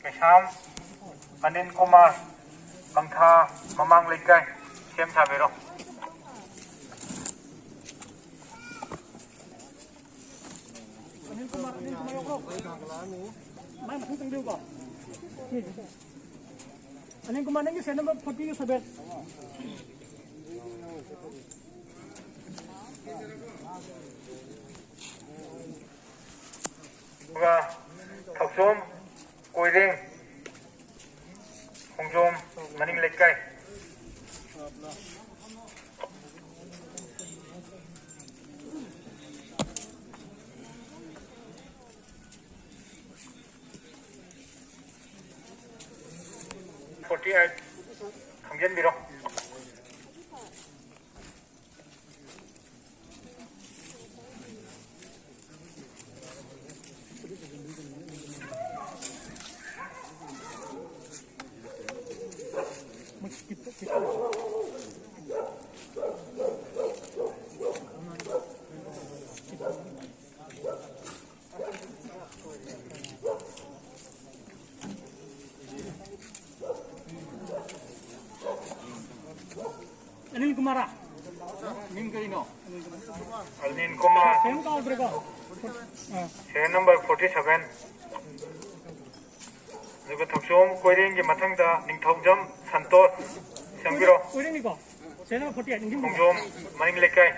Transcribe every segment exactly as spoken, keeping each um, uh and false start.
ꯀꯩꯁꯥꯝ ꯑꯅꯤꯜ ꯀꯨꯃꯥꯔ, ꯀꯪꯊꯥ ꯃꯃꯥꯡ ꯂꯩꯀꯥꯏ, ꯁꯦꯝ ꯁꯥꯕꯤꯔꯣ꯫ ꯑꯅꯤꯜ ꯀꯨꯃꯥꯔ, ꯑꯅꯤꯜ ꯀꯨꯃꯥꯔ ꯌꯥꯎꯕ꯭ꯔꯣ? ꯃꯥꯏ ꯃꯊꯪ ꯆꯪꯕꯤꯌꯨꯀꯣ꯫ ꯑꯅꯤꯜ ꯀꯨꯃꯥꯔ, ꯅꯪꯒꯤ ꯁꯦꯠ ꯅꯝꯕꯔ ꯐꯣꯔꯇꯤ ꯁꯚꯦꯟ꯫ ꯑꯗꯨꯒ ꯊꯧꯆꯣꯝ ꯀꯣꯏꯔꯦꯡ, ꯈꯣꯡꯖꯣꯝ ꯃꯅꯤꯡ ꯂꯩꯀꯥꯏ꯫ ꯐꯣꯔꯇꯤ ꯑꯩꯠ ꯈꯪꯖꯤꯟꯕꯤꯔꯣ꯫ ꯑꯅꯤꯜ ꯀꯨꯃꯥꯔ꯫ ꯃꯤꯡ ꯀꯔꯤꯅꯣ? ꯑꯅꯤꯜ ꯀꯨꯃꯥꯔ꯫ ꯁꯦꯝ ꯀꯥꯎꯗ꯭ꯔꯦꯀꯣ? ꯑꯥ꯫ Serial number forty seven. ꯑꯗꯨꯒ ꯊꯧꯆꯣꯝ ꯀꯣꯏꯔꯦꯡꯒꯤ ꯃꯊꯪꯗ ꯅꯤꯡꯊꯧꯖꯝ ꯁꯟꯇꯣꯁ꯫ ꯁꯦꯝꯕꯤꯔꯣ꯫ ꯀꯣꯏꯔꯦꯡꯅꯤꯀꯣ? ꯁꯦꯔꯤꯌꯦꯜ ꯅꯝꯕꯔ ꯐꯣꯔꯇꯤ ꯑꯩꯠ, ꯅꯤꯡꯁꯤꯡꯕꯤꯔꯣ꯫ ꯈꯣꯡꯖꯣꯝ ꯃꯅꯤꯡ ꯂꯩꯀꯥꯏ꯫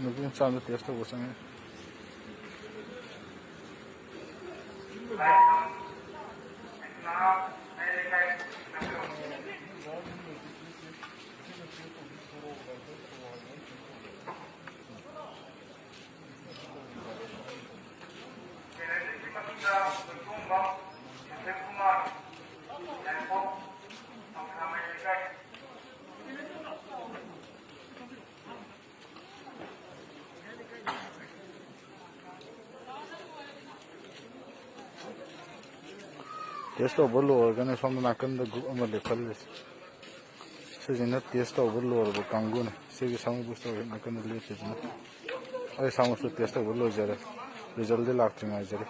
ꯅꯨꯄꯤ ꯃꯆꯥ ꯑꯃꯗ ꯇꯦꯁ ꯇꯧꯕ ꯆꯪꯉꯦ꯫ ꯇꯦꯁ ꯇꯧꯕ ꯂꯣꯏꯔꯒꯅ ꯁꯣꯝꯗ ꯅꯥꯀꯟꯗ ꯒ꯭ꯔꯨꯞ ꯑꯃ ꯂꯦꯞꯍꯜꯂꯁꯤ꯫ ꯁꯤꯁꯤꯅ ꯇꯦꯁ ꯇꯧꯕ ꯂꯣꯏꯔꯕ ꯀꯥꯡꯕꯨꯅꯤ꯫ ꯁꯤꯒꯤ ꯁꯥꯃꯨ ꯕꯨꯁꯇꯔ ꯅꯥꯀꯟꯗ ꯂꯦꯞꯄꯤꯁꯤꯅ ꯑꯩ ꯁꯥꯃꯨꯁꯨ ꯇꯦꯁ ꯇꯧꯕ ꯂꯣꯏꯖꯔꯦ꯫ ꯔꯤꯖꯜꯗꯤ ꯂꯥꯛꯇ꯭ꯔꯤ ꯉꯥꯏꯖꯔꯤ꯫